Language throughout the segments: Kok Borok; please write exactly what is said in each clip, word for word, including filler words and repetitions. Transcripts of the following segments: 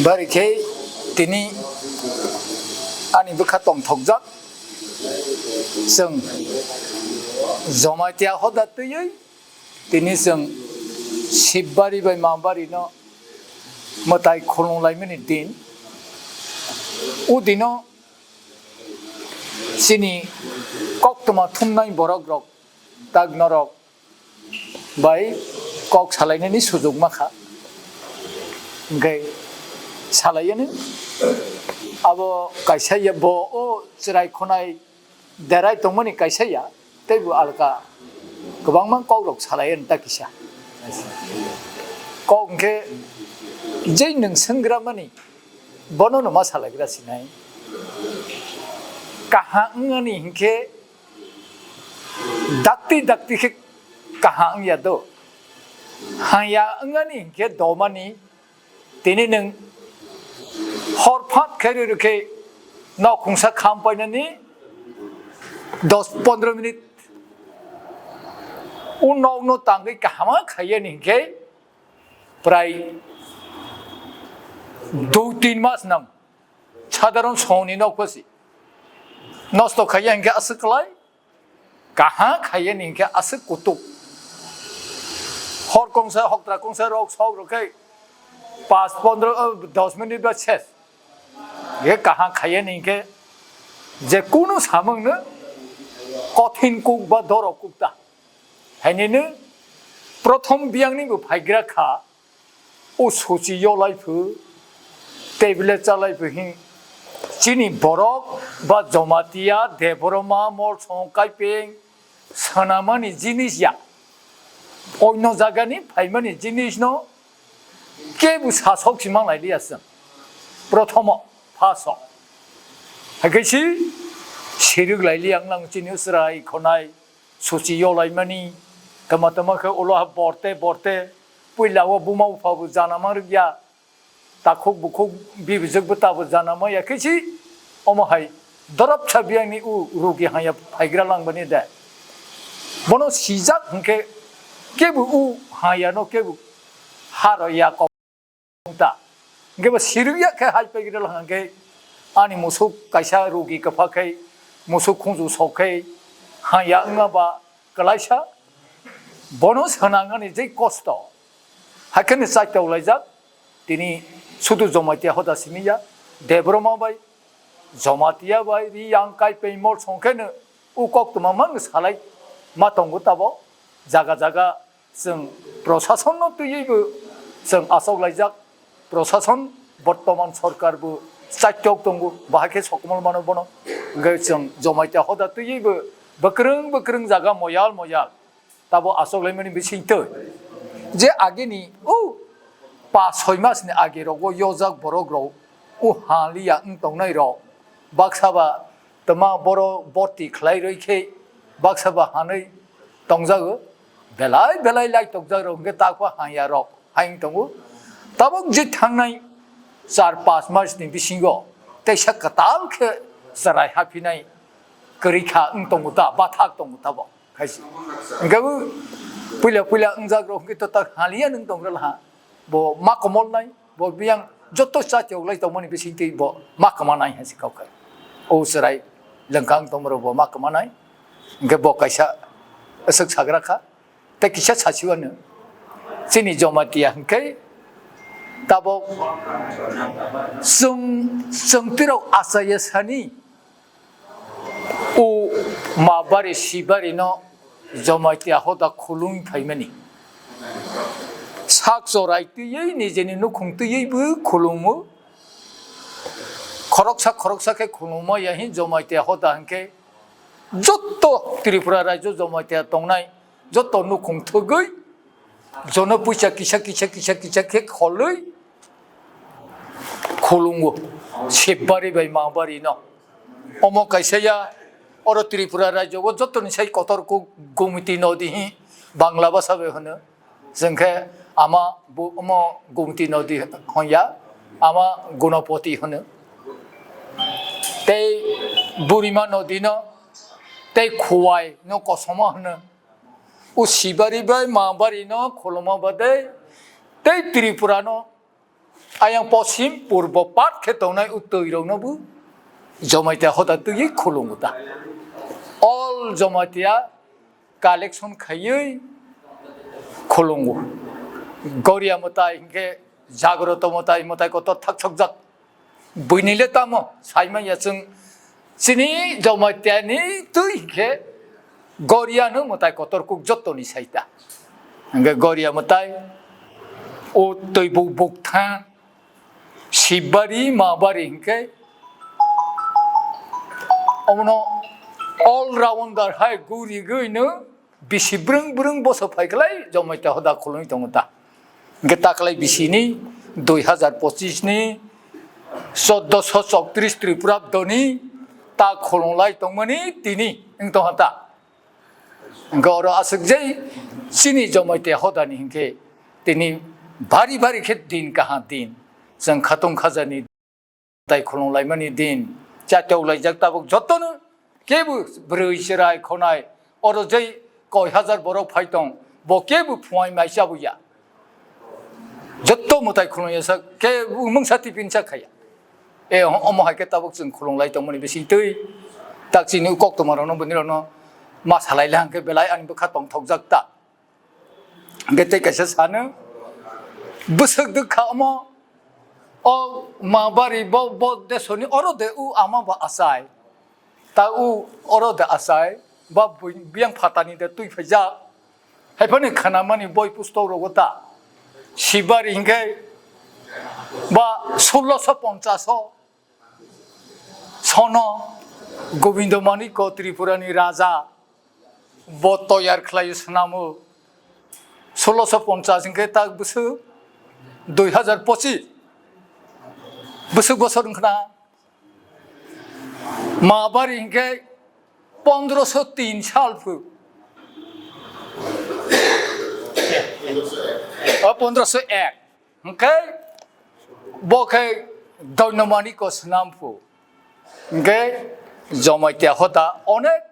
Bari khe tini ani bwkha tongthokjak, chwng Jamatia hoda twiwi tini chwng Sibari bai Mabari no mwtai khulumlaimani din. O dino chini koktwma thumnai borok rok tak norok bai kok salainani sujuk ma kha. Hwnkhe salaiani abo kaisa ya bo o chwrai khonai derai tongmani kaisa ya, teibo alka kwbangma kok rok salaiani ta kisa. Kok hwnkhe jei nwng swngra mani bono no ma salaigra sinai. Kaham wngani hinkhe dakti dakti khe kaham wngya do. Hamya wngani hinkhe domani tini nwng hor phat khe rw rw khe nok khungsa kham painani dos pondro minute o nok no tangwi kaham khaiyani hinkhe prai dui tin mas nang sadharon songni nok pasi nosto khaiya hinkhe aswk kwlai, kaham khaiya ni hinkhe aswk kutuk. Hor kongsa hoktra kongsa rok sok rok khe pas pondro dos minute ba ses. Ye kaham khaiya ni hinkhe je kunu samung no kothin kuk ba dorok kuk ta. Hainino prothom biyangni bo phaigra kha, o suchi yolai phu, tebile chalai phu hin. Chini borok ba Jamatia, Debbarma, Molsong, Kaipeng, swnamani jinis ya. Onno jagani phaimani jinis no kebu sasok si manlai liya chwng. Prothomo, phaso. Haikhe si sirwk lai liya wnglang chini usrai khonai. Suchi yolaimani, tama tama khe ulo ha borte borte, puila o buma bupha bo janama rwkya, takhuk bukhuk bibijwk bwta bo janama ya khe si, omo hai dorop sa biyangni u rugi hanya phaigra langbani de. Bono sijak hwnkhe kebo u hanya no kebo haro ya kok. Ta. Hingke bo sirikya khe hai pegre lang hingke ani musuk kaisa rugi kwpha khe musuk khungju sok khe haya wngma ba kwlaisa bono swnangani je kosto. Haikhe ni chaitok laijak tini sudu Jamatia hoda simi ya Debbarma bai Jamatia bai Riyang Kaipeng Molsong khe no u koktwma mang salai ma tongo tabo jaga jaga. Chwng prosasonno twiwi bo chwng achok laijak, prosason bortoman sorkar bo chaitok tongo, bahai khe sokomol mano bono. Hwnkhe chwng Jamatia hoda twiwi bo bwkrwng bwkrwng jaga moyal moyal tabo achok laimani bisingtwi je agini o pas soi mas ni age rogo yojak borok rok o haliya wng tongnai rok baksa ba twma boro borti khlai rwi khe baksa ba hanwi tongjago, belai belai lai tokjak rok hwnkhe takwa hanya rok hai wng tongo. Tabuk je thangnai char pas mas ni bisingo teisa kwtal khe chwrai haphinai kwrwi kha wng tongo ta, bathak tongo tabuk. Khaisi. Hingke bo puila puila wngjak rok hingke to tak haliya nwng tong rwla ha. Bo ma komol nai, bo biyang joto cha chok lai tongmani bising twi bo ma kama nai hai se kok kai. O chwrai lengkang tong rok bo ma kama nai. Hingke bo kaisa aswk sagra kha. Tei kisa sachi wano. Chini Jamatia hingke tabok chwng, chwng tirok achaiya sani. O ma bari si bari no Jamatia hoda khulung phaimani. Sak chorai twiwi nijeni nukhung twiwi bo khulungo. Khoroksa khoroksa khe khulungma ya hin Jamatia hoda hinkhe jotto Tripura rajyo Jamatia tongnai jotto nukhung thwgwi jono puisa kisa kisa kisa kisa khe kholwi khulungo Sibari bai Mabari no. Omo kaisa ya oro Tripura rajyo o joto ni sai kotor kuk Gumiti nodi hi Bangla basa bai hwno. Chwng khe ama bu-, omo Gumiti nodi hwn ya, ama Gunopoti hwno. Tei Burima nodi no tei Khuwai no kosomo hwno. O Sibari bai Mabari no khuluma badai tei Tripura no Ayang poschim purbo pat khe tongnai o twi rokno bo Jamatia hoda twiwi khulungo ta. All Jamatia collection khaiwi khulungo. Goria mwtai hinkhe Jagroto mwtai, mwtai kotor thak sokjak. Buini le tamo saimanya chwng chini Jamatia ni twi hinkhe Goria no mwtai kotor kuk jottoni saita. Hinkhe Goria mwtai o twi bu bukthang Sibari, Mabari hinkhe omono all rounder hai guri gui no bisi brwng brwng boso phai khlai Jamatia hoda khulungwi tongo ta. Hinkhe ta khlai bisini dui hazar pochis ni choddoso chowtris Tripura doni ta khulunglai tongmani tini wng tongha ta. Hinkhe oro aswk jai chini Jamatia hodani hinkhe tini bari bari khe din kaha din. Chwng khatung khajani tai khulung laimani din. Chatok laijak tabuk jotono kebo bwrwi chwrai khonai oro jai koi hazar borok phai tong, bo kebo phuai mai chabuya. Jotto mwtai khulung yasa khe mungsa tipin cha khaya. E, omo hai khe tabuk chwng khulung lai tongmani bising twi tak chini kok tongma rokno bini rokno ma salai le hangkhe belai ani bwkha tongthokjak ta. Hingke tei kaisa sano, bwswk dwkha omo, o ma bari bo, bo desoni oro de u ama ba achai, ta u oro de achai, ba bui-, biyang phatani de twi phaijak. Haiphani khanamani boi pustok rogo ta, Sibari hingke ba sulloso ponchaso, Sono Gobindo Manikko Tripurani raja bo toyar khlai swnamo. Sulloso ponchas hwnkhe tak bwswk dui hazar pochis bwswk bosor wngkhna. Mabari hwnkhe pondroso tin sal phu. O pondroso ek. Hwnkhe bo khe Doinomaniko swnam phu. Hwnkhe Jamatia hoda onek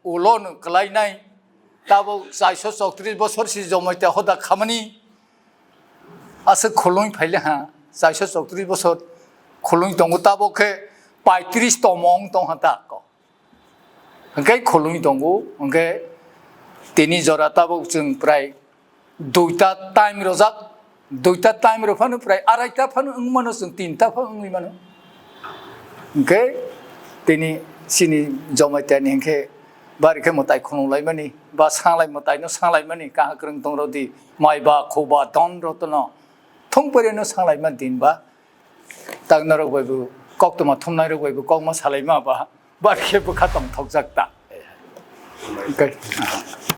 ulo no kwlainai. Tabuk chaiso chowtris bosor si Jamatia hoda khamani. Aswk khulung phaile ha, chaiso chowtris bosor khulung tongo, tabuk khe paitris tomong tong ha ta ko. Hwnkhe khulungwi tongo, hwnkhe tini jora tabuk chwng prai duita time rojak, duita time rok phano prai araita phano wng mano, chwng tinta phano wngwi mano. Hwnkhe tini chini Jamatia ni hwnkhe bari khe mwtai khulung laimani, ba sanglai mwtai no sanglai mani, kaha kwrwng tong rw di, mai ba, kho ba, don rw tono, thung pore no sanglai man din ba, tak norok bai bo koktwma thumnai rok bai bo kokma salai ma ba, bari khe bwkha tong thokjak ta.